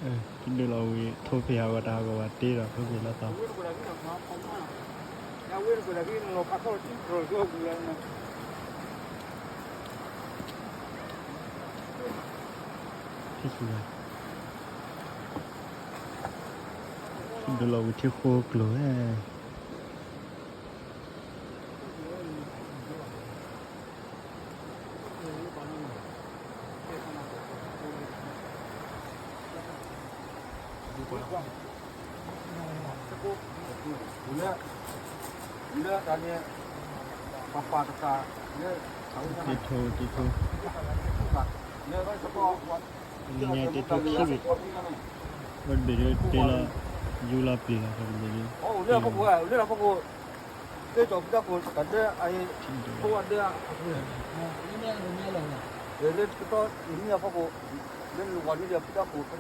ထံဒုးလီၤဝံၤ ထိၣ်ဖံးဟးဂီၤတၢ်ဟးဂီၤဘၣ်တ့ဒီး ထိၣ်ဖံးလီၤသီ ထံၣ်ဆူၣ်, ထံဒုးလီၤဝံၤထံဃိကျိၤဧၢ. တ့ထိ, တ့ထိ, တနံၤညါတ့ထိခံဘ့ၣ်, ဝဲတဘ့ၣ်ဒုးတ့လီၤ, ယူလီၤပျံၤလီၤ တဘ့ၣ်ဒုး, လၢကီၢ်ပူၤ, လၢဖီခိၣ်, လၢကီၢ်ပူၤ, လၢကီၢ်ပူၤ, လၢကီၢ်ပူၤ,